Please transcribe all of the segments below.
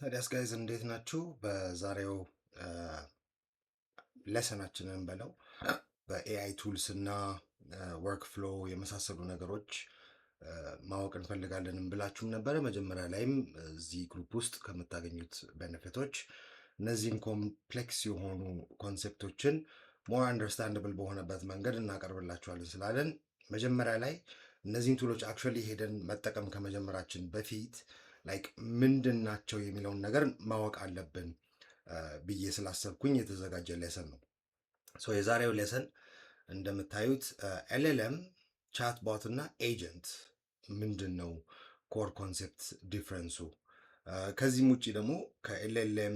ታዲያስ guys፣ እንዴት ናችሁ? በዛሬው lesson ኣችንን በለው በ AI tools እና workflow የመሳሰሉ ነገሮች ማወቅ እንፈልጋለንም ብላችሁም ነበረ። መጀመሪያ ላይም እዚህ group ውስጥ ከምታገኙት benefit ኦች እነዚህን complex የሆኑ concept ኦችን more understandable በሆነበት መንገድ እናቀርብላችኋለን ስላለን፣ መጀመሪያ ላይ እነዚህን tool ኦች actually ሄደን መጠቀም ከመጀመራችን በፊት like ምንድን ናቸው የሚለውን ነገር ማወቅ አለብን ብዬ ስላሰብኩኝ የተዘጋጀ lesson ነው። So የዛሬው lesson እንደምታዩት LLM፣ chatbot እና agent ምንድን ነው core concept difference ኡ፣ ከዚህም ውጭ ደግሞ ከ LLM፣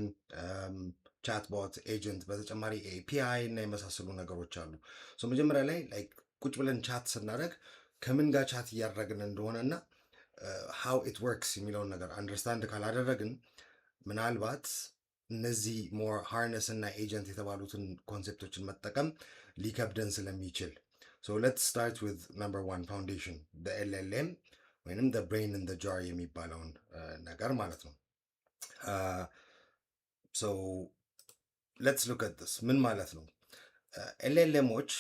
chatbot፣ agent በተጨማሪ API እና የመሳሰሉ ነገሮች አሉ። So መጀመሪያ ላይ like ቁጭ ብለን chat ስናደርግ ከምን ጋር chat እያደረግን እንደሆነ እና how it works የሚለውን ነገር understand ካላደረግን ምናልባት እነዚህ more harness እና agent የተባሉትን concept ኦችን መጠቀም ሊከብደን ስለሚችል፣ so let's start with number one foundation፣ LLM ወይንም brain in jar የሚባለውን ነገር ማለት ነው። So let's look at this። ምን ማለት ነው? LLM ኦች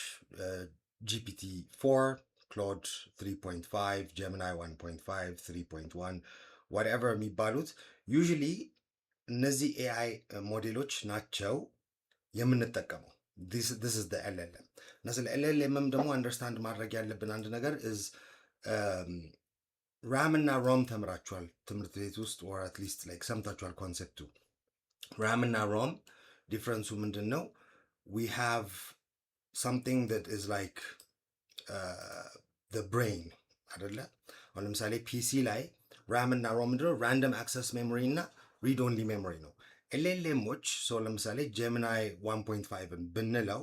GPT-4፣ Claude 3.5፣ Gemini 1.5፣ 3.1፣ whatever የሚባሉት usually እነዚህ AI ሞዴሎች ናቸው የምንጠቀመው። This is LLM። እና ስለ LLM ም ደግሞ understand ማድረግ ያለብን አንድ ነገር is RAM እና ROM ተምራችኋል ትምህርት ቤት ውስጥ or at least like ሰምታችኋል concept ኡ። RAM እና ROM difference ኡ ምንድን ነው? We have something that is like brain አደለ? አሁን ለምሳሌ PC ላይ RAM እና ROM ምንድነው? Random access memory እና read only memory ነው። LLM ኦች፣ so ለምሳሌ Gemini 1.5ን ብንለው፣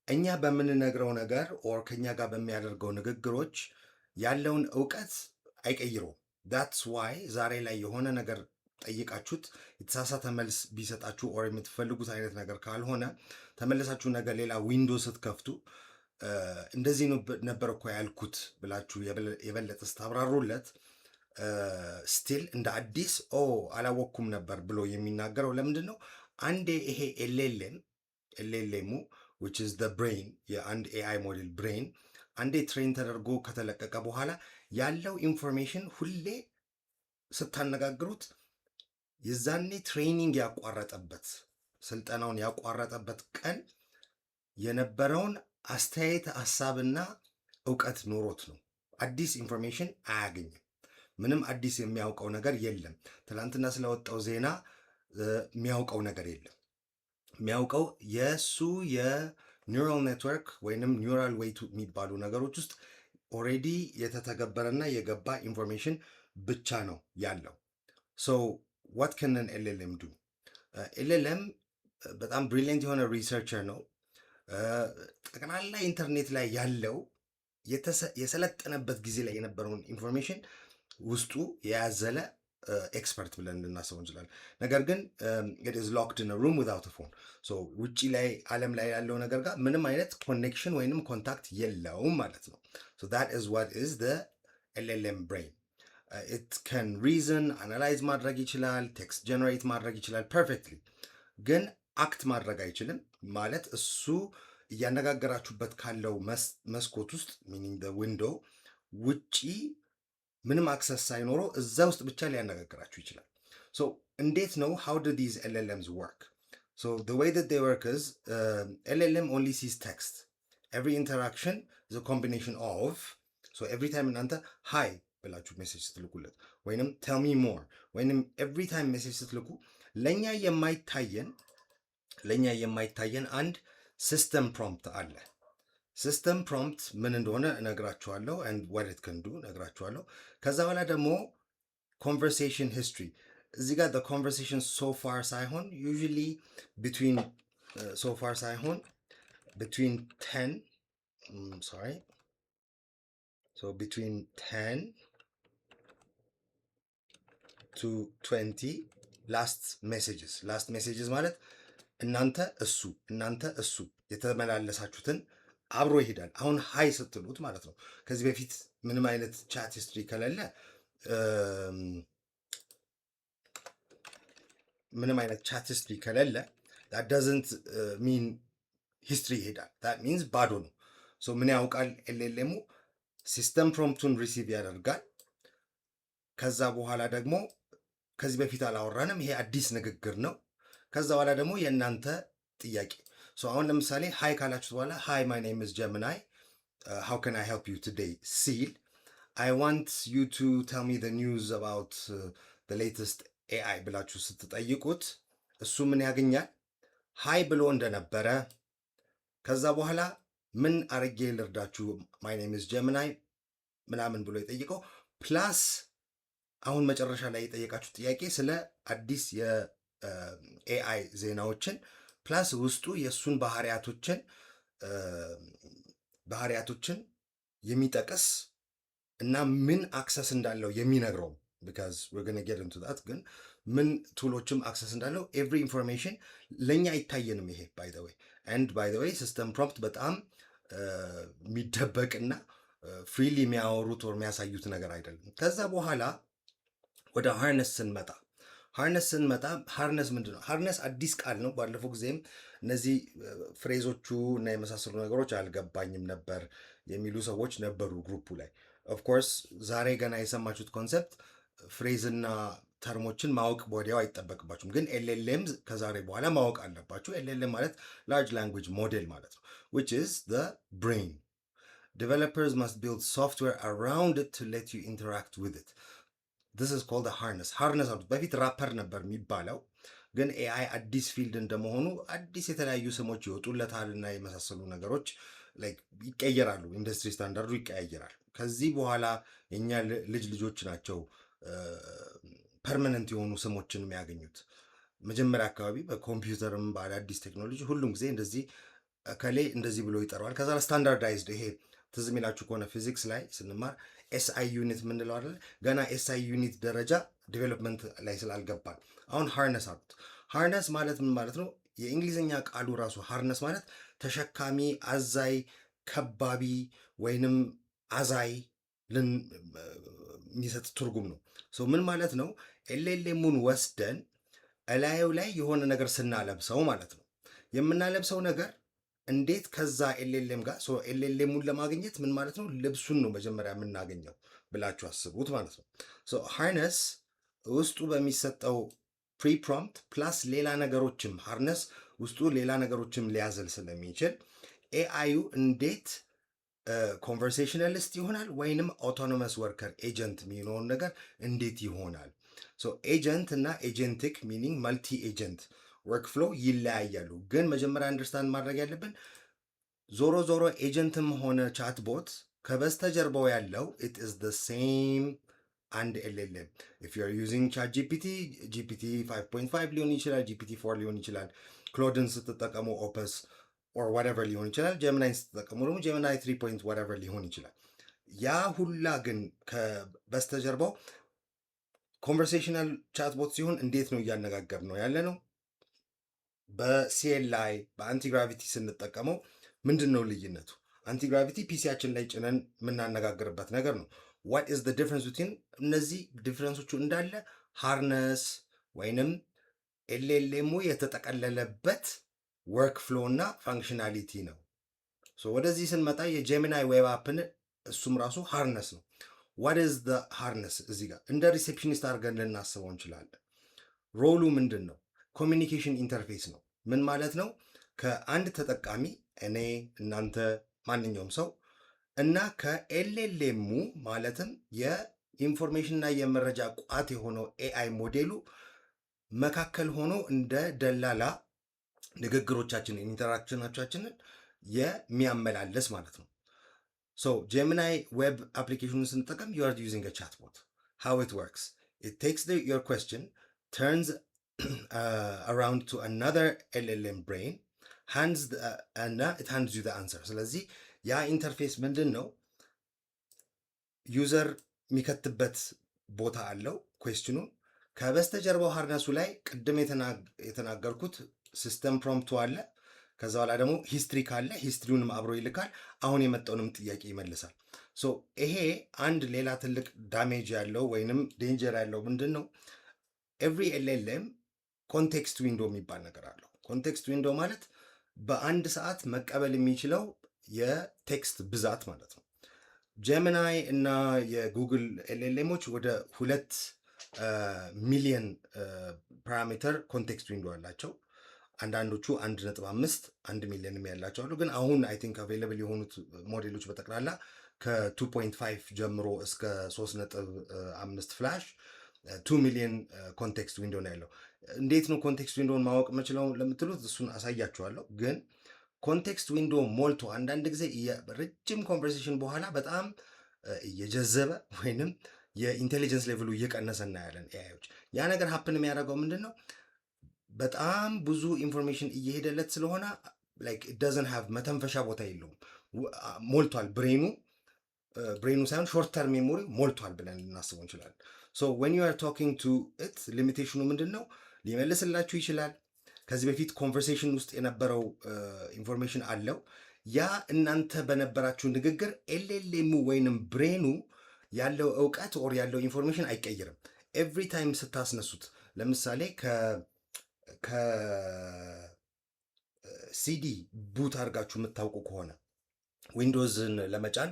እኛ በምንነግረው ነገር or ከኛ ጋር በሚያደርገው ንግግሮች ያለውን እውቀት አይቀይረውም። That's why ዛሬ ላይ የሆነ ነገር ጠይቃችሁት የተሳሳተ መልስ ቢሰጣችሁ or የምትፈልጉት አይነት ነገር ካልሆነ፣ ተመልሳችሁ ነገ ሌላ window ስትከፍቱ እንደዚህ ነበር እኮ ያልኩት ብላችሁ የበለጠ ስታብራሩለት still እንደ አዲስ "ኦ፣ አላወቅኩም ነበር" ብሎ የሚናገረው ለምንድን ነው? አንዴ ይሄ LLM ኡ which is the brain፣ የአንድ AI model brain፣ አንዴ train ተደርጎ ከተለቀቀ በኋላ ያለው information ሁሌ ስታነጋግሩት የዛኔ training ያቋረጠበት፣ ስልጠናውን ያቋረጠበት ቀን የነበረውን አስተያየት፣ ሀሳብና እውቀት ኖሮት ነው። አዲስ information አያገኝም። ምንም አዲስ የሚያውቀው ነገር የለም። ትናንትና ስለወጣው ዜና የሚያውቀው ነገር የለም። የሚያውቀው የእሱ የ neural network ወይንም neural weight የሚባሉ ነገሮች ውስጥ already የተተገበረና የገባ information ብቻ ነው ያለው። So what can an LLM do? LLM በጣም brilliant የሆነ researcher ነው። ጠቅላላ ኢንተርኔት ላይ ያለው የሰለጠነበት ጊዜ ላይ የነበረውን information ውስጡ የያዘለ expert ብለን ልናስበው እንችላለን። ነገር ግን it is locked in room without phone። ውጭ ላይ ዓለም ላይ ያለው ነገር ጋር ምንም አይነት connection ወይንም contact የለውም ማለት ነው። So that is what is the LLM brain። It can reason፣ analyze ማድረግ ይችላል፣ text generate ማድረግ ይችላል perfectly፣ ግን act ማድረግ አይችልም። ማለት እሱ እያነጋገራችሁበት ካለው መስኮት ውስጥ፣ meaning window ውጪ ምንም access ሳይኖረው እዛ ውስጥ ብቻ ሊያነጋግራችሁ ይችላል። So እንዴት ነው፣ how do these LLMs work? So the way that they work is LLM only sees text። Every interaction is a combination of, so every time እናንተ "hi" ብላችሁ message ስትልኩለት ወይንም "tell me more" ወይንም every time message ስትልኩ ለእኛ የማይታየን አንድ system prompt አለ። System prompt ምን እንደሆነ እነግራችኋለሁ፣ and what it can do እነግራችኋለሁ። ከዛ በኋላ ደግሞ conversation history፣ እዚህ ጋር conversation so far ሳይሆን፣ usually between so far ሳይሆን between 10, sorry, so between 10 to 20 last messages። Last messages ማለት እናንተ እሱ የተመላለሳችሁትን አብሮ ይሄዳል። አሁን "hi" ስትሉት ማለት ነው። ከዚህ በፊት ምንም አይነት chat history ከሌለ ምንም አይነት chat history ከሌለ that doesn't mean history ይሄዳል። That means ባዶ ነው። So ምን ያውቃል LLM ኡ? System prompt ኡን receive ያደርጋል። ከዛ በኋላ ደግሞ ከዚህ በፊት አላወራንም፣ ይሄ አዲስ ንግግር ነው። ከዛ በኋላ ደግሞ የእናንተ ጥያቄ። So አሁን ለምሳሌ hi ካላችሁት በኋላ "Hi, my name is Gemini, how can I help you today?" ሲል "I want you to tell me the news about the latest AI" ብላችሁ ስትጠይቁት እሱ ምን ያገኛል? Hi ብሎ እንደነበረ፣ ከዛ በኋላ ምን አርጌ ልርዳችሁ፣ my name is Gemini ምናምን ብሎ የጠየቀው plus አሁን መጨረሻ ላይ የጠየቃችሁ ጥያቄ ስለ አዲስ የ AI ዜናዎችን plus ውስጡ የእሱን ባህሪያቶችን የሚጠቅስ እና ምን access እንዳለው የሚነግረው፣ because we're gonna get into that፣ ግን ምን tool ኦችም access እንዳለው every information ለእኛ አይታየንም። ይሄ by the way, and by the way, system prompt በጣም የሚደበቅና freely የሚያወሩት ወር የሚያሳዩት ነገር አይደለም። ከዛ በኋላ ወደ harness ስንመጣ harness ምንድን ነው? Harness አዲስ ቃል ነው። ባለፈው ጊዜም እነዚህ phrase ኦቹ እና የመሳሰሉ ነገሮች አልገባኝም ነበር የሚሉ ሰዎች ነበሩ group ኡ ላይ። Of course ዛሬ ገና የሰማችሁት concept፣ phrase እና term ኦችን ማወቅ ወዲያው አይጠበቅባችሁም። ግን LLM ከዛሬ በኋላ ማወቅ አለባችሁ። LLM ማለት large language model ማለት ነው፣ which is the brain. Developers must build software around it to let you interact with it. This is called a harness. Harness አሉት። በፊት wrapper ነበር የሚባለው፣ ግን AI አዲስ field እንደመሆኑ አዲስ የተለያዩ ስሞች ይወጡለታል እና የመሳሰሉ ነገሮች ይቀየራሉ። Industry standard ኡ ይቀያየራል። ከዚህ በኋላ የእኛ ልጅ ልጆች ናቸው permanent የሆኑ ስሞችን የሚያገኙት። መጀመሪያ አካባቢ በኮምፒውተርም በአዳዲስ ቴክኖሎጂ ሁሉም ጊዜ እንደዚህ እከሌ እንደዚህ ብሎ ይጠራዋል። ከዛ standardized፣ ይሄ ትዝ የሚላችሁ ከሆነ ፊዚክስ ላይ ስንማር SI unit የምንለው አይደለ? ገና SI unit ደረጃ development ላይ ስላልገባን አሁን harness አሉት። Harness ማለት ምን ማለት ነው? የእንግሊዝኛ ቃሉ ራሱ harness ማለት ተሸካሚ፣ አዛይ፣ ከባቢ ወይንም አዛይ የሚሰጥ ትርጉም ነው። ምን ማለት ነው? LLM ኡን ወስደን እላዩ ላይ የሆነ ነገር ስናለብሰው ማለት ነው። የምናለብሰው ነገር እንዴት ከዛ LLM ጋር፣ LLM ኡን ለማግኘት ምን ማለት ነው? ልብሱን ነው መጀመሪያ የምናገኘው ብላችሁ አስቡት ማለት ነው። Harness ውስጡ በሚሰጠው pre-prompt plus ሌላ ነገሮችም፣ harness ውስጡ ሌላ ነገሮችም ሊያዘል ስለሚችል AI ዩ እንዴት conversationalist ይሆናል ወይንም autonomous worker agent የሚሆነውን ነገር እንዴት ይሆናል? Agent እና agentic, meaning multi agent workflow ይለያያሉ። ግን መጀመሪያ understand ማድረግ ያለብን ዞሮ ዞሮ agent ም ሆነ chatbot ከበስተጀርባው ያለው it is the same አንድ LLM። If you are using ChatGPT፣ GPT 5.5 ሊሆን ይችላል፣ GPT 4 ሊሆን ይችላል። Claude ን ስትጠቀሙ Opus or whatever ሊሆን ይችላል። Gemini ን ስትጠቀሙ ደግሞ Gemini 3 point whatever ሊሆን ይችላል። ያ ሁላ ግን ከበስተጀርባው conversational chatbot ሲሆን እንዴት ነው እያነጋገር ነው ያለ ነው? በ CLI በ Antigravity ስንጠቀመው ምንድን ነው ልዩነቱ? Antigravity PC ያችን ላይ ጭነን የምናነጋግርበት ነገር ነው። What is the difference between እነዚህ difference ኦቹ እንዳለ harness ወይንም LLM ኡ የተጠቀለለበት workflow እና functionality ነው። ወደዚህ ስንመጣ የ Gemini web app ን እሱም ራሱ harness ነው። What is the harness? እዚህ ጋር እንደ receptionist አድርገን ልናስበው እንችላለን። Role ኡ ምንድን ነው? Communication interface ነው። ምን ማለት ነው? ከአንድ ተጠቃሚ፣ እኔ፣ እናንተ፣ ማንኛውም ሰው እና ከ LLM ኡ ማለትም የ information እና የመረጃ ቋት የሆነው AI model ኡ መካከል ሆኖ እንደ ደላላ ንግግሮቻችንን፣ interaction ኦቻችንን የሚያመላልስ ማለት ነው። So Gemini web application ኑን ስንጠቀም you are using chatbot. How it works: it takes your question, turns around to another LLM brain hands እና it hands you answer። ስለዚህ ያ interface ምንድን ነው? User የሚከትበት ቦታ አለው question ኑን። ከበስተጀርባው harness ኡ ላይ ቅድም የተናገርኩት system prompt ኡ አለ። ከዛ በኋላ ደግሞ history ካለ history ውንም አብሮ ይልካል። አሁን የመጣውንም ጥያቄ ይመልሳል። So ይሄ አንድ ሌላ ትልቅ damage ያለው ወይንም danger ያለው ምንድን ነው? Every LLM Context window የሚባል ነገር አለው። Context window ማለት በአንድ ሰዓት መቀበል የሚችለው የ text ብዛት ማለት ነው። Gemini እና የ Google LLM ኦች ወደ 2 ሚሊየን parameter context window አላቸው። አንዳንዶቹ 1.5፣ 1 ሚሊዮንም ያላቸው አሉ። ግን አሁን I think available የሆኑት ሞዴሎች በጠቅላላ ከ2.5 ጀምሮ እስከ 3.5 Flash 2 million context window ነው ያለው። እንዴት ነው context window ን ማወቅ የምችለው ለምትሉት እሱን አሳያችኋለሁ። ግን context window ሞልቶ አንዳንድ ጊዜ ረጅም conversation በኋላ በጣም እየጀዘበ ወይንም የ intelligence level ኡ እየቀነሰ እናያለን AI ዎች። ያ ነገር happen የሚያደርገው ምንድን ነው? በጣም ብዙ information እየሄደለት ስለሆነ like doesn't have መተንፈሻ ቦታ የለውም። ሞልቷል brain ኑ ሳይሆን short term memory ሞልቷል ብለን ልናስበው እንችላለን። So when you are talking to it limitation ኑ ምንድን ነው? ሊመልስላችሁ ይችላል። ከዚህ በፊት conversation ውስጥ የነበረው information አለው። ያ እናንተ በነበራችሁ ንግግር LLM ኡ ወይንም brain ኑ ያለው እውቀት or ያለው information አይቀይርም። Every time ስታስነሱት፣ ለምሳሌ ከ CD boot አድርጋችሁ የምታውቁ ከሆነ፣ ዊንዶዝን ለመጫን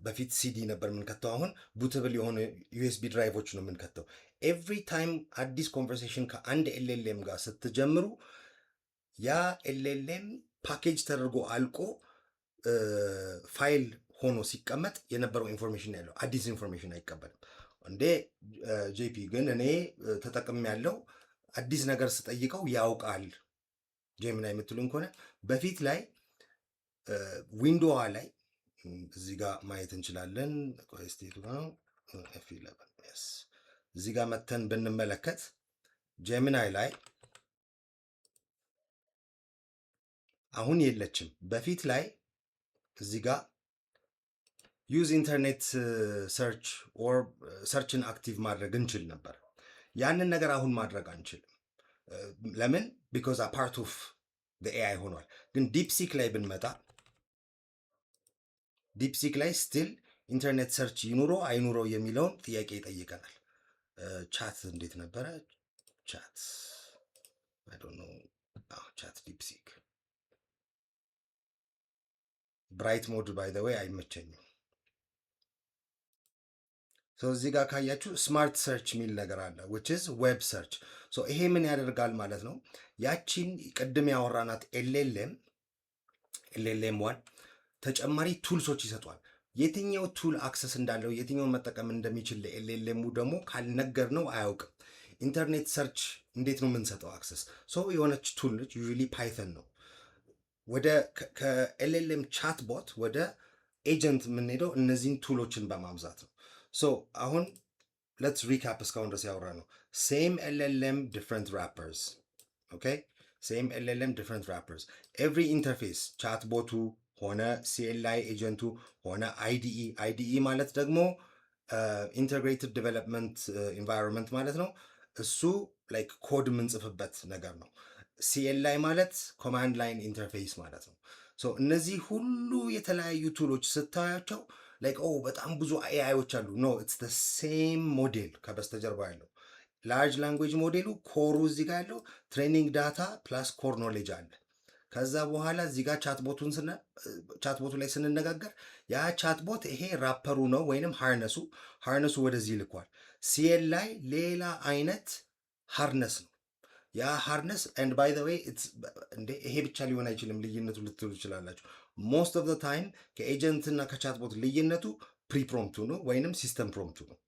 በፊት ሲዲ ነበር የምንከተው። አሁን bootable የሆነ USB drive ኦች ነው የምንከተው። Every time አዲስ conversation ከአንድ LLM ጋር ስትጀምሩ ያ LLM package ተደርጎ አልቆ ፋይል ሆኖ ሲቀመጥ የነበረው information ያለው አዲስ information አይቀበልም። እንዴ JP፣ ግን እኔ ተጠቅሜያለሁ፣ አዲስ ነገር ስጠይቀው ያውቃል Gemini የምትሉኝ ከሆነ፣ በፊት ላይ window ዋ ላይ እዚህ ጋር ማየት እንችላለን። ስቴቱ ነው F11። እዚህ ጋር መተን ብንመለከት Gemini ላይ አሁን የለችም። በፊት ላይ እዚህ ጋር use internet search or search ን active ማድረግ እንችል ነበር። ያንን ነገር አሁን ማድረግ አንችልም። ለምን? Because part of AI ሆኗል። ግን DeepSeek ላይ ብንመጣ DeepSeek ላይ still internet search ይኑሮ አይኑሮ የሚለውን ጥያቄ ይጠይቀናል። Chat እንዴት ነበረ? Chat፣ I don't know፣ chat DeepSeek bright mode by the way አይመቸኝም። እዚህ ጋር ካያችሁ smart search የሚል ነገር አለ፣ which is web search። ይሄ ምን ያደርጋል ማለት ነው? ያቺን ቅድም ያወራናት LLM one ተጨማሪ tools ኦች ይሰጧል። የትኛው tool access እንዳለው፣ የትኛውን መጠቀም እንደሚችል ለ LLM ኡ ደግሞ ካልነገርነው አያውቅም። Internet search እንዴት ነው የምንሰጠው access? So የሆነች tool ነች፣ usually Python ነው። ወደ ከ LLM chatbot ወደ agent የምንሄደው እነዚህን tool ኦችን በማብዛት ነው። So አሁን let's recap እስካሁን ድረስ ያወራነው። Same LLM, different wrappers, okay? Same LLM, different wrappers. Every interface፣ chatbot ኡ ሆነ CLI agent ኡ ሆነ IDE፣ IDE ማለት ደግሞ integrated development environment ማለት ነው። እሱ like code የምንጽፍበት ነገር ነው። CLI ማለት command line interface ማለት ነው። So እነዚህ ሁሉ የተለያዩ tool ኦች ስታያቸው like oh በጣም ብዙ AI ዎች አሉ። No, it's the same model። ከበስተጀርባ ያለው large language model ኡ core ኡ እዚህ ጋር ያለው training data plus core knowledge አለ። ከዛ በኋላ እዚህ ጋር chatbot ኡ ላይ ስንነጋገር ያ chatbot ይሄ wrapper ኡ ነው ወይንም harness ኡ ወደዚህ ይልኳል። CLI ሌላ አይነት harness ነው። ያ harness፣ and by the way እንዴ ይሄ ብቻ ሊሆን አይችልም ልዩነቱ ልትሉ ትችላላችሁ። Most of the time ከ agent እና ከ chatbot ልዩነቱ pre-prompt ኡ ነው ወይንም system prompt ኡ ነው።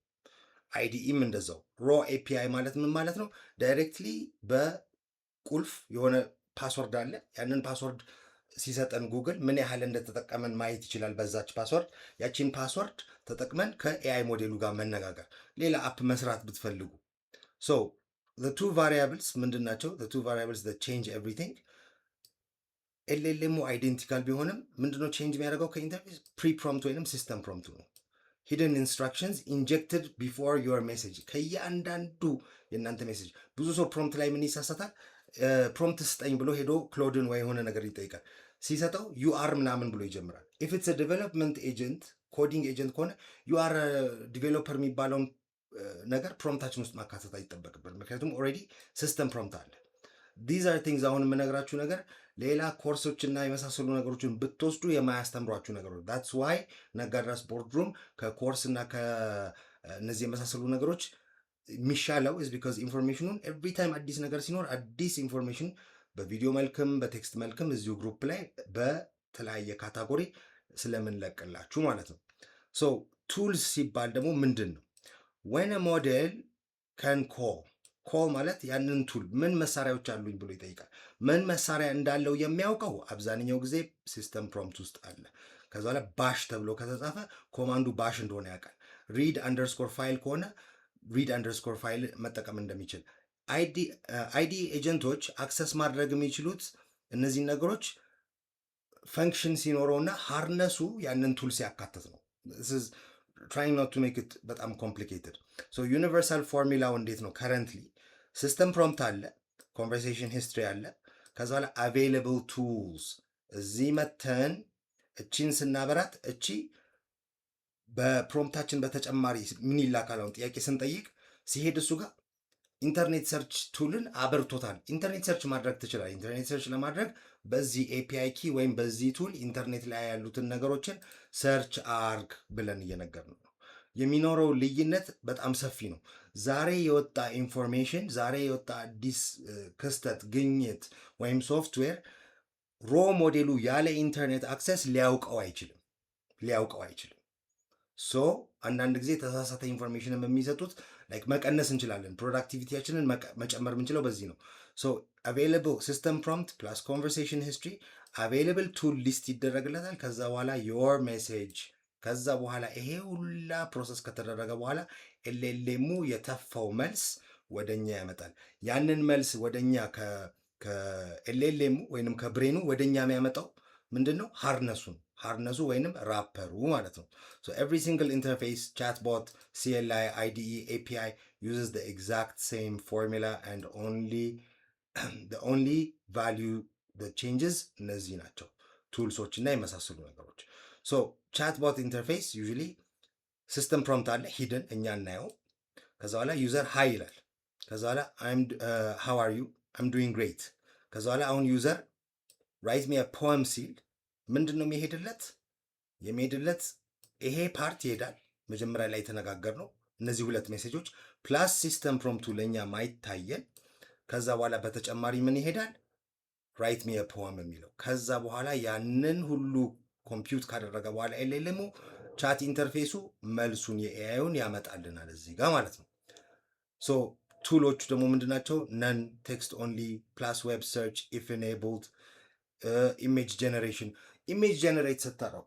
IDE ም እንደዛው። Raw API ማለት ምን ማለት ነው? Directly በቁልፍ የሆነ password አለ። ያንን password ሲሰጠን ጉግል ምን ያህል እንደተጠቀመን ማየት ይችላል። በዛች password፣ ያቺን password ተጠቅመን ከ AI model ኡ ጋር መነጋገር፣ ሌላ app መስራት ብትፈልጉ። So two variables ምንድን ናቸው? Two variables change everything። LLM ኡ identical ቢሆንም ምንድነው change የሚያደርገው ከ interface? Pre-prompt ወይንም system prompt ኡ ነው። Hidden instructions injected before your message፣ ከእያንዳንዱ የእናንተ message። ብዙ ሰው prompt ላይ ምን ይሳሳታል? Prompt ስጠኝ ብሎ ሄዶ Claude ን ወይ የሆነ ነገር ይጠይቃል። ሲሰጠው you are ምናምን ብሎ ይጀምራል። If it's development agent፣ coding agent ከሆነ you are developer የሚባለውን ነገር prompt ኣችን ውስጥ ማካተት አይጠበቅብን። ምክንያቱም already system prompt አለ። These are things አሁን የምነግራችሁ ነገር ሌላ ኮርሶች እና የመሳሰሉ ነገሮችን ብትወስዱ የማያስተምሯችሁ ነገሮች። That's why ነጋድራስ boardroom ከ course እና ከእነዚህ የመሳሰሉ ነገሮች የሚሻለው is because information ኑን every time አዲስ ነገር ሲኖር አዲስ information በቪዲዮ መልክም በ text መልክም እዚሁ group ላይ በተለያየ category ስለምንለቅላችሁ ማለት ነው። So tools ሲባል ደግሞ ምንድን ነው? When model can call ማለት ያንን tool ምን መሳሪያዎች አሉኝ ብሎ ይጠይቃል። ምን መሳሪያ እንዳለው የሚያውቀው አብዛኛው ጊዜ system prompt ውስጥ አለ። ከዛ በኋላ bash ተብሎ ከተጻፈ command ኡ bash እንደሆነ ያውቃል። read_file ከሆነ read_file መጠቀም እንደሚችል፣ IDE agent ኦች access ማድረግ የሚችሉት እነዚህን ነገሮች function ሲኖረውና harness ኡ ያንን tool ሲያካትት ነው። Trying not to make it በጣም complicated። So universal formula ው እንዴት ነው? Currently system prompt አለ፣ conversation history አለ። ከዛ በኋላ available tools እዚህ መተን እቺን ስናበራት እቺ በ prompt ኣችን በተጨማሪ ምን ይላካል? አሁን ጥያቄ ስንጠይቅ ሲሄድ እሱ ጋር internet search tool ን አበርቶታል። Internet search ማድረግ ትችላል። Internet search ለማድረግ በዚህ API key ወይም በዚህ tool ኢንተርኔት ላይ ያሉትን ነገሮችን search አርግ ብለን እየነገርን ነው። የሚኖረው ልዩነት በጣም ሰፊ ነው። ዛሬ የወጣ information፣ ዛሬ የወጣ አዲስ ክስተት፣ ግኝት ወይም software raw model ኡ ያለ internet access ሊያውቀው አይችልም። So አንዳንድ ጊዜ ተሳሳተ information የሚሰጡት like መቀነስ እንችላለን። Productivity ያችንን መጨመር የምንችለው በዚህ ነው። So available system prompt plus conversation history፣ available tool list ይደረግለታል። ከዛ በኋላ your message፣ ከዛ በኋላ ይሄ ሁላ process ከተደረገ በኋላ LLM ኡ የተፋው መልስ ወደኛ ያመጣል። ያንን መልስ ወደኛ ከ LLM ኡ ወይንም ከ brain ኑ ወደኛ የሚያመጣው ምንድን ነው? Harness ኡን፣ harness ኡ ወይንም wrapper ኡ ማለት ነው። So every single interface, chatbot, CLI, IDE, API uses the exact same formula and only value changes እነዚህ ናቸው፣ tools ኦች እና የመሳሰሉ ነገሮች። So chatbot interface usually system prompt አለ hidden፣ እኛ እናየው። ከዛ በኋላ user "hi" ይላል። ከዛ በኋላ "How are you?" "I'm doing great።" ከዛ በኋላ አሁን user "Write me poem" ሲል ምንድን ነው የሚሄድለት? የሚሄድለት ይሄ part ይሄዳል። መጀመሪያ ላይ የተነጋገርነው እነዚህ ሁለት message ኦች plus system prompt ኡ ለእኛ ማይታየን። ከዛ በኋላ በተጨማሪ ምን ይሄዳል? "Write me poem" የሚለው። ከዛ በኋላ ያንን ሁሉ compute ካደረገ በኋላ LLM ኡ chat interface ኡ መልሱን የ AI ዩን ያመጣልናል እዚህ ጋር ማለት ነው። So tool ኦቹ ደግሞ ምንድናቸው? None፣ text only plus web search if enabled፣ image generation። Image generate ስታረጉ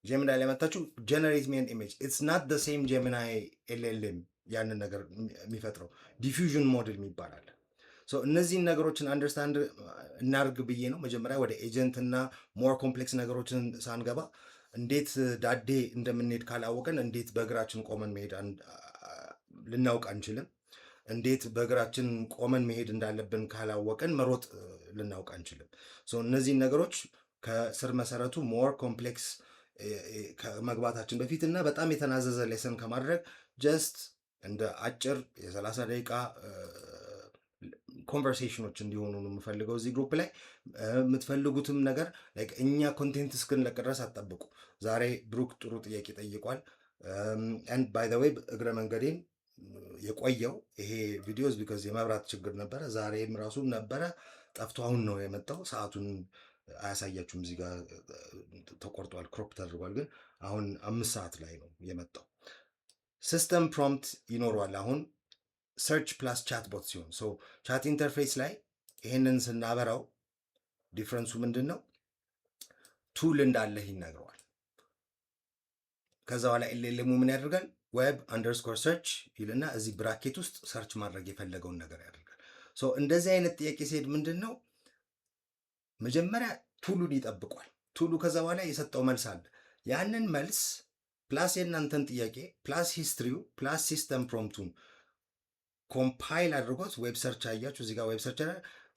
Gemini ላይ መታችሁ "Generate me an image", it's not the same Gemini LLM ያንን ነገር የሚፈጥረው፣ diffusion model የሚባል አለ። እነዚህን ነገሮችን understand እናርግ ብዬ ነው መጀመሪያ ወደ agent እና more complex ነገሮችን ሳንገባ። እንዴት ዳዴ እንደምንሄድ ካላወቅን እንዴት በእግራችን ቆመን መሄድ ልናውቅ አንችልም። እንዴት በእግራችን ቆመን መሄድ እንዳለብን ካላወቅን መሮጥ ልናውቅ አንችልም። እነዚህን ነገሮች ከስር መሰረቱ more complex ከመግባታችን በፊት እና በጣም የተናዘዘ lesson ከማድረግ just እንደ አጭር የ30 ደቂቃ conversation ኦች እንዲሆኑ ነው የምፈልገው። እዚህ group ላይ የምትፈልጉትም ነገር እኛ content እስክንለቅ ድረስ አትጠብቁ። ዛሬ ብሩክ ጥሩ ጥያቄ ጠይቋል። And by the way እግረ መንገዴን የቆየው ይሄ ቪዲዮ because የመብራት ችግር ነበረ። ዛሬም ራሱ ነበረ ጠፍቶ አሁን ነው የመጣው። ሰዓቱን አያሳያችሁም፣ እዚህ ጋር ተቆርጧል፣ crop ተደርጓል። ግን አሁን 5 ሰዓት ላይ ነው የመጣው። System prompt ይኖረዋል። አሁን search plus chatbot ሲሆን so chat interface ላይ ይሄንን ስናበራው difference ኡ ምንድን ነው? Tool እንዳለህ ይነግረዋል። ከዛ በኋላ LLM ኡ ምን ያደርጋል? web_search ይልና እዚህ bracket ውስጥ search ማድረግ የፈለገውን ነገር ያደርጋል። So እንደዚህ አይነት ጥያቄ ሲሄድ ምንድን ነው፣ መጀመሪያ tool ኡን ይጠብቋል። Tool ኡ ከዛ በኋላ የሰጠው መልስ አለ። ያንን መልስ plus የእናንተን ጥያቄ plus history ው plus system prompt ኡን compile አድርጎት web search፣ አያችሁ፣ እዚህ ጋር web search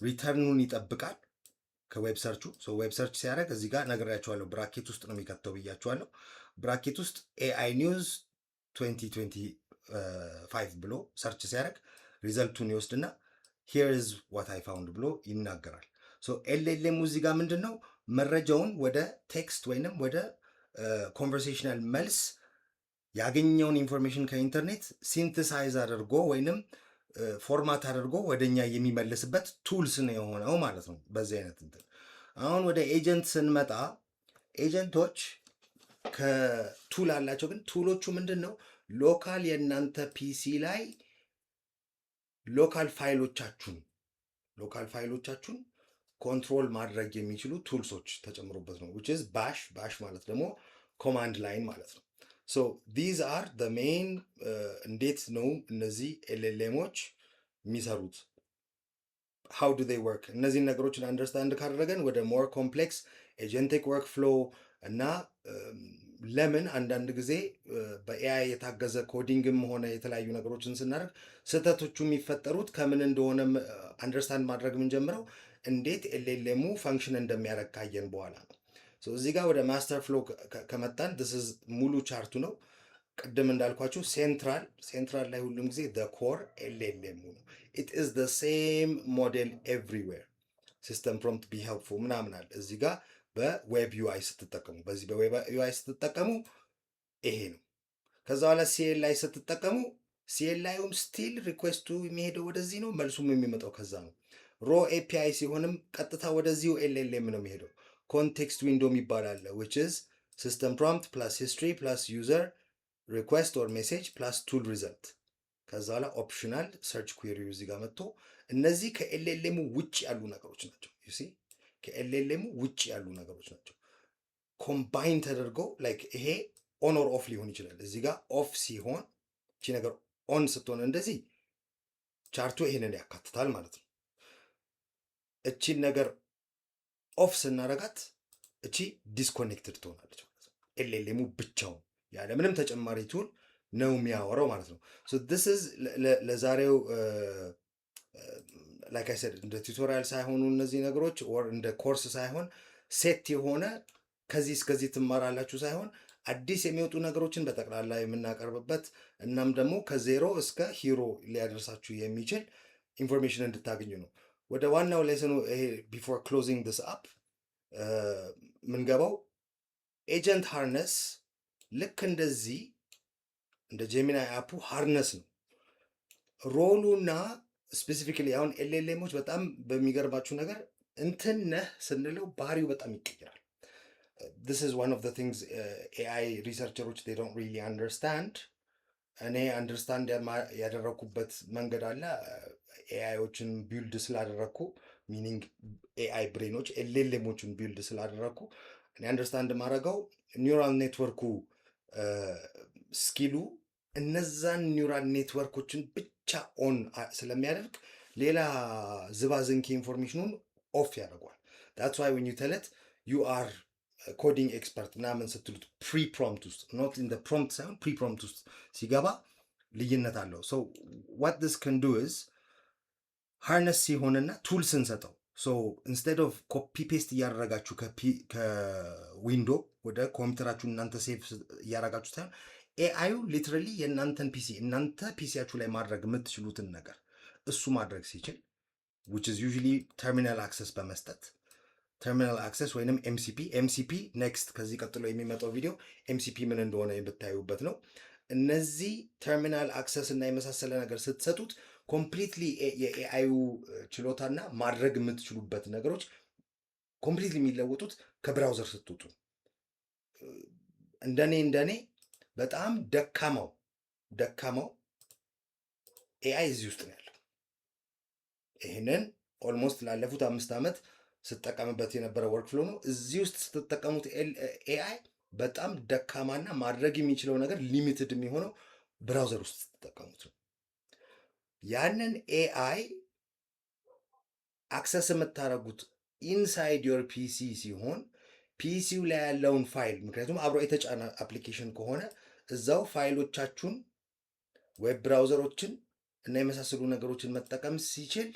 return ኑን ይጠብቃል ከ web search ኡ። Web search ሲያደርግ እዚህ ጋር ነግሬያችኋለሁ፣ bracket ውስጥ ነው የሚከተው ብያችኋለሁ። Bracket ውስጥ AI news 2025 ብሎ search ሲያደርግ result ኡን ይወስድና Here is what I found ብሎ ይናገራል። So LLM እዚህ ጋር ምንድን ነው፣ መረጃውን ወደ text ወይንም ወደ conversational መልስ ያገኘውን information ከኢንተርኔት synthesize አድርጎ ወይንም format አድርጎ ወደ እኛ የሚመልስበት tools ነው የሆነው ማለት ነው። በዚህ አይነት እንትን አሁን ወደ agent ስንመጣ agent ኦች ከ tool አላቸው። ግን tool ኦቹ ምንድን ነው? Local የእናንተ PC ላይ local ፋይሎቻችሁን control ማድረግ የሚችሉ tools ኦች ተጨምሮበት ነው፣ which is bash። Bash ማለት ደግሞ command line ማለት ነው። So these are the main እንዴት ነው እነዚህ LLM ኦች የሚሰሩት፣ how do they work፣ እነዚህን ነገሮችን understand ካደረገን ወደ more complex agentic workflow እና ለምን አንዳንድ ጊዜ በ AI የታገዘ coding ም ሆነ የተለያዩ ነገሮችን ስናደርግ ስህተቶቹ የሚፈጠሩት ከምን እንደሆነ understand ማድረግ የምንጀምረው እንዴት LLM ኡ function እንደሚያደርግ ካየን በኋላ ነው። እዚህ ጋር ወደ master flow ከመጣን ሙሉ chart ኡ ነው። ቅድም እንዳልኳችሁ central ላይ ሁሉም ጊዜ core LLM ኡ ነው። It is the same model everywhere። System prompt, be helpful ምናምን አለ። እዚህ ጋር በ web UI ስትጠቀሙ፣ በዚህ በ web UI ስትጠቀሙ ይሄ ነው። ከዛ በኋላ CLI ስትጠቀሙ CLI ዩም still request ኡ የሚሄደው ወደዚህ ነው፣ መልሱም የሚመጣው ከዛ ነው። Raw API ሲሆንም ቀጥታ ወደዚሁ LLM ነው የሚሄደው። Context window የሚባል አለ፣ which is system prompt plus history plus user request or message plus tool result። ከዛ በኋላ optional search query እዚህ ጋር መጥቶ እነዚህ ከ LLM ኡ ውጭ ያሉ ነገሮች ናቸው። You see፣ ከ LLM ኡ ውጭ ያሉ ነገሮች ናቸው። Combine ተደርገው like ይሄ on or off ሊሆን ይችላል። እዚህ ጋር off ሲሆን፣ እቺ ነገር on ስትሆን እንደዚህ chart ኡ ይሄንን ያካትታል ማለት ነው። እቺን ነገር off ስናረጋት እቺ disconnected ትሆናለች ማለት ነው። LLM ኡ ብቻውን ያለምንም ተጨማሪ tool ነው የሚያወራው ማለት ነው። This is ለዛሬው። Like I said፣ እንደ tutorial ሳይሆኑ እነዚህ ነገሮች or እንደ ኮርስ ሳይሆን፣ set የሆነ ከዚህ እስከዚህ ትማራላችሁ ሳይሆን፣ አዲስ የሚወጡ ነገሮችን በጠቅላላ የምናቀርብበት እናም ደግሞ ከዜሮ እስከ hero ሊያደርሳችሁ የሚችል information እንድታገኙ ነው። ወደ ዋናው lesson ኡ ይሄ before closing this up ምንገባው agent harness ልክ እንደዚህ እንደ Gemini app ኡ harness ነው role ኡና specifically አሁን LLM ኦች በጣም በሚገርማችሁ ነገር እንትን ነህ ስንለው ባህሪው በጣም ይቀይራል። This is one of the things AI researcher ኦች they don't really understand። እኔ understand ያደረግኩበት መንገድ አለ። AI ዎችን build ስላደረግኩ፣ meaning AI brain ኦች LLM ኦችን build ስላደረግኩ፣ እኔ understand የማደርገው neural network ኡ skill ኡ እነዛን neural network ኦችን ብቻ on ስለሚያደርግ ሌላ ዝባዝንኬ information ኑን off ያደርገዋል። That's why when you tell it "you are coding expert" ምናምን ስትሉት pre prompt ውስጥ፣ not in prompt ሳይሆን pre prompt ውስጥ ሲገባ ልዩነት አለው። So what this can do is harness ሲሆንና tool ስንሰጠው፣ so instead of copy paste እያደረጋችሁ ከ window ወደ ኮምፒውተራችሁ እናንተ save እያደረጋችሁ ሳይሆን AI ዩ literally የእናንተን PC እናንተ PC ያችሁ ላይ ማድረግ የምትችሉትን ነገር እሱ ማድረግ ሲችል፣ which is usually terminal access በመስጠት፣ terminal access ወይንም MCP። MCP next ከዚህ ቀጥሎ የሚመጣው ቪዲዮ MCP ምን እንደሆነ የምታዩበት ነው። እነዚህ terminal access እና የመሳሰለ ነገር ስትሰጡት completely የ AI ዩ ችሎታና ማድረግ የምትችሉበት ነገሮች completely የሚለወጡት ከ browser ስትወጡ። እንደኔ በጣም ደካማው ደካማው AI እዚህ ውስጥ ነው ያለው። ይህንን almost ላለፉት 5 ዓመት ስጠቀምበት የነበረ workflow ነው። እዚህ ውስጥ ስትጠቀሙት AI በጣም ደካማና ማድረግ የሚችለው ነገር limited የሚሆነው browser ውስጥ ስትጠቀሙት ነው። ያንን AI access የምታደርጉት inside your PC ሲሆን PC ው ላይ ያለውን ፋይል፣ ምክንያቱም አብሮ የተጫነ application ከሆነ፣ እዛው ፋይሎቻችሁን፣ web browser ኦችን እና የመሳሰሉ ነገሮችን መጠቀም ሲችል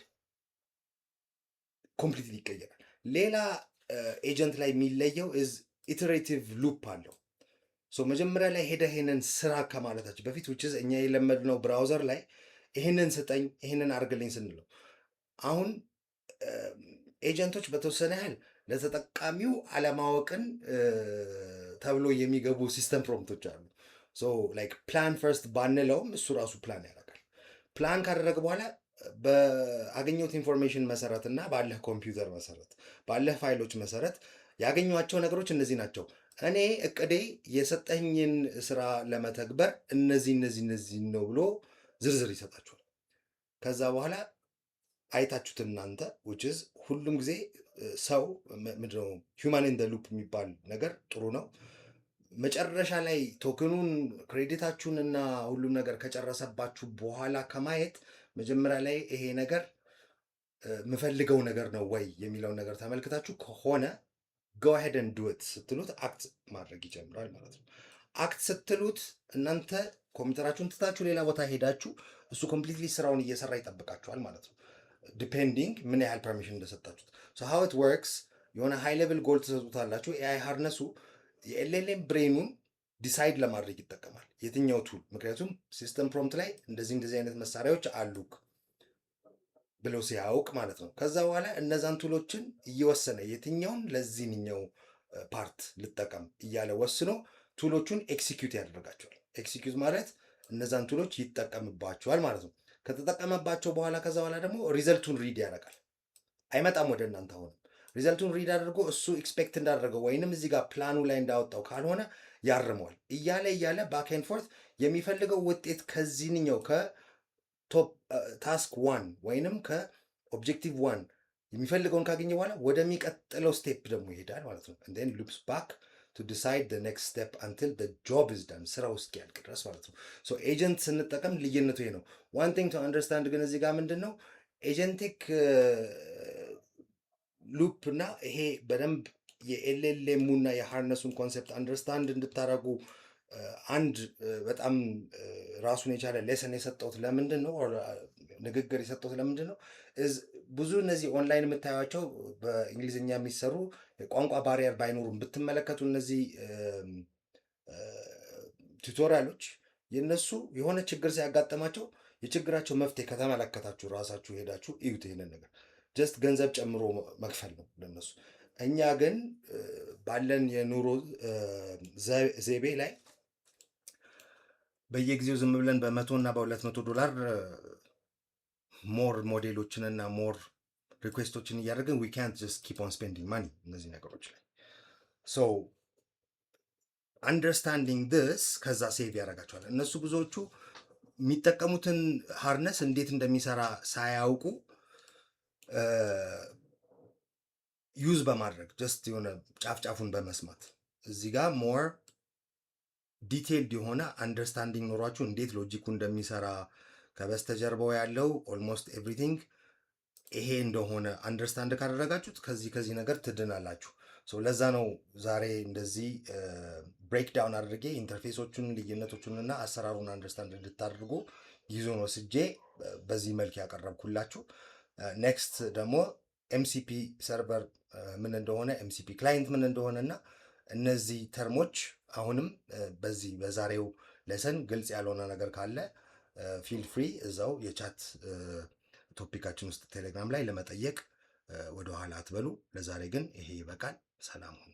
completely ይቀየራል። ሌላ agent ላይ የሚለየው is iterative loop አለው። So መጀመሪያ ላይ ሄደህ ይሄንን ስራ ከማለታችን በፊት፣ which is እኛ የለመድነው browser ላይ ይሄንን ስጠኝ፣ ይሄንን አድርግልኝ ስንለው አሁን agent ኦች በተወሰነ ያህል ለተጠቃሚው አለማወቅን ተብሎ የሚገቡ system prompt ኦች አሉ። Like plan first ባንለውም እሱ ራሱ ፕላን ያደርጋል። ፕላን ካደረገ በኋላ በአገኘሁት information መሰረት እና ባለህ ኮምፒውተር መሰረት፣ ባለህ ፋይሎች መሰረት ያገኘኋቸው ነገሮች እነዚህ ናቸው። እኔ እቅዴ የሰጠኝን ስራ ለመተግበር እነዚህ እነዚህ እነዚህ ነው ብሎ ዝርዝር ይሰጣችኋል። ከዛ በኋላ አይታችሁት እናንተ፣ which is ሁሉም ጊዜ ሰው ምንድነው human in the loop የሚባል ነገር ጥሩ ነው። መጨረሻ ላይ token ኑን፣ credit ኣችሁን እና ሁሉም ነገር ከጨረሰባችሁ በኋላ ከማየት መጀመሪያ ላይ ይሄ ነገር የምፈልገው ነገር ነው ወይ የሚለውን ነገር ተመልክታችሁ ከሆነ go ahead and do it ስትሉት act ማድረግ ይጀምራል ማለት ነው። Act ስትሉት እናንተ ኮምፒውተራችሁን ትታችሁ ሌላ ቦታ ሄዳችሁ እሱ completely ስራውን እየሰራ ይጠብቃችኋል ማለት ነው። Depending ምን ያህል permission እንደሰጣችሁት። So how it works፣ የሆነ high level goal ትሰጡታላችሁ። AI harness ኡ የ LLM brain ኑን decide ለማድረግ ይጠቀማል የትኛው tool፣ ምክንያቱም system prompt ላይ እንደዚህ እንደዚህ አይነት መሳሪያዎች አሉክ ብሎ ሲያውቅ ማለት ነው። ከዛ በኋላ እነዛን tool ኦችን እየወሰነ የትኛውን ለዚህኛው part ልጠቀም እያለ ወስኖ tool ኦቹን execute ያደርጋቸዋል። Execute ማለት እነዛን tool ኦች ይጠቀምባቸዋል ማለት ነው። ከተጠቀመባቸው በኋላ ከዛ በኋላ ደግሞ result ኡን read ያደርጋል። አይመጣም ወደ እናንተ። አሁንም result ኡን read አድርጎ እሱ expect እንዳደረገው ወይንም እዚህ ጋር ፕላኑ ላይ እንዳወጣው ካልሆነ ያርመዋል። እያለ እያለ back and forth የሚፈልገው ውጤት ከዚህኛው ከ top task one ወይንም ከ objective one የሚፈልገውን ካገኘ በኋላ ወደሚቀጥለው step ደግሞ ይሄዳል ማለት ነው። And then loops back to decide the next step until the job is done፣ ስራው እስኪያልቅ ድረስ ማለት ነው። So agent ስንጠቀም ልዩነቱ ይሄ ነው። One thing to understand ግን እዚህ ጋር ምንድን ነው agentic loop እና ይሄ በደንብ የኤልኤልኤሙና የሃርነሱን ኮንሴፕት አንደርስታንድ እንድታደርጉ አንድ በጣም ራሱን የቻለ lesson የሰጠሁት ለምንድን ነው፣ ንግግር የሰጠሁት ለምንድን ነው፣ ብዙ እነዚህ ኦንላይን የምታዩቸው በእንግሊዝኛ የሚሰሩ የቋንቋ barrier ባይኖሩም ብትመለከቱ እነዚህ tutorial ኦች የእነሱ የሆነ ችግር ሲያጋጥማቸው የችግራቸው መፍትሄ ከተመለከታችሁ ራሳችሁ ሄዳችሁ እዩት። ይሄንን ነገር just ገንዘብ ጨምሮ መክፈል ነው ለነሱ። እኛ ግን ባለን የኑሮ ዘይቤ ላይ በየጊዜው ዝም ብለን በ100 እና በ200 ዶላር more ሞዴሎችን እና more request ኦችን እያደረግን ዊ ካንት ጀስት ኪፕ ኦን ስፔንዲንግ ማኒ እነዚህ ነገሮች ላይ። So understanding this ከዛ save ያደርጋቸዋል። እነሱ ብዙዎቹ የሚጠቀሙትን harness እንዴት እንደሚሰራ ሳያውቁ use በማድረግ just የሆነ ጫፍ ጫፉን በመስማት፣ እዚህ ጋር more detailed የሆነ understanding ኖሯችሁ እንዴት logic ኩ እንደሚሰራ፣ ከበስተጀርባው ያለው almost everything ይሄ እንደሆነ understand ካደረጋችሁት ከዚህ ነገር ትድናላችሁ። ለዛ ነው ዛሬ እንደዚህ breakdown አድርጌ interface ኦቹን፣ ልዩነቶቹን እና አሰራሩን understand እንድታደርጉ ጊዜውን ወስጄ በዚህ መልክ ያቀረብኩላችሁ። Next ደግሞ MCP server ምን እንደሆነ፣ MCP client ምን እንደሆነ እና እነዚህ term ኦች አሁንም በዚህ በዛሬው lesson ግልጽ ያልሆነ ነገር ካለ feel free እዛው የ chat topic ኣችን ውስጥ ቴሌግራም ላይ ለመጠየቅ ወደኋላ አትበሉ። ለዛሬ ግን ይሄ ይበቃል። ሰላም ሁኑ።